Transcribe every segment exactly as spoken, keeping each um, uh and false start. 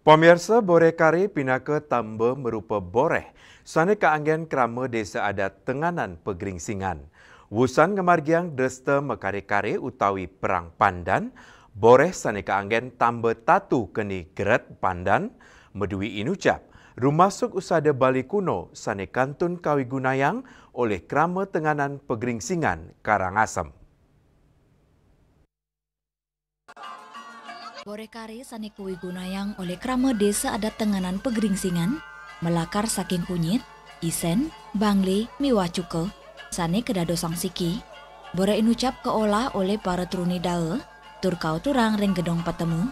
Pamirsa, boreh kareh pinaka tamba marupa boreh sane kaanggen krama Desa Adat Tenganan Pagringsingan. Wusan ngamargiang dresta makare-kare utawi perang pandan, boreh sane kaanggen tamba tatu keni gret pandan, madue inucap, rumasuk usada Bali kuno sane kantun kawigunayang olih krama Tenganan Pagringsingan Karangasem. Boreh kareh sane kawigunayang olih krama Desa Adat Tenganan Pagringsingan, malakar saking kunyit, isen, bangle, miwah cuka, sane kadadosang siki. Boreh inucap kaolah olih para truni daa, tur kauturang ring Gedong Patemu.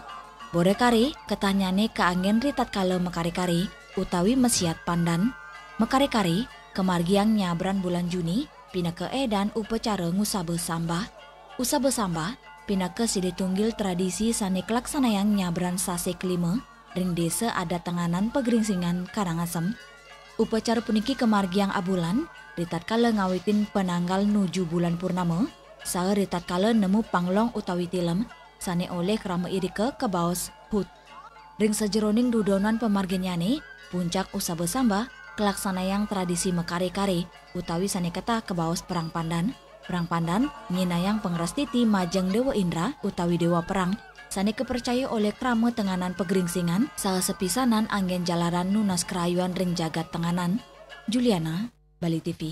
Boreh kareh ketahnyane kaanggen ritatkala makare-kare utawi masiat pandan. Makare-kare kamargiang nyabran bulan Juni, pinaka edan upacara ngusaba sambah. Usaba sambah pinaka silih tunggil tradisi sane kalaksanayang nyabran sasih kalima ring Desa Adat Tenganan Pagringsingan Karangasem. Upacara puniki kamargiang abulan, ritatkala ngawitin pananggal nuju bulan purnama, saha ritatkala nemu panglong utawi tilem, sane olih krama irika kabaos hut. Ring sajeroning dudonan pamarginnyane, puncak usaba sambah, kalaksanayang tradisi makare-kare, utawi sane ketah kabaos perang pandan. Perang pandan, nyinayang pangrastiti majeng Dewa Indra utawi Dewa Perang, sane kapercaya olih krama Tenganan Pagringsingan, saha sapisanan anggen jalaran nunas karayuan ring jagat Tenganan. Juliana, Bali T V.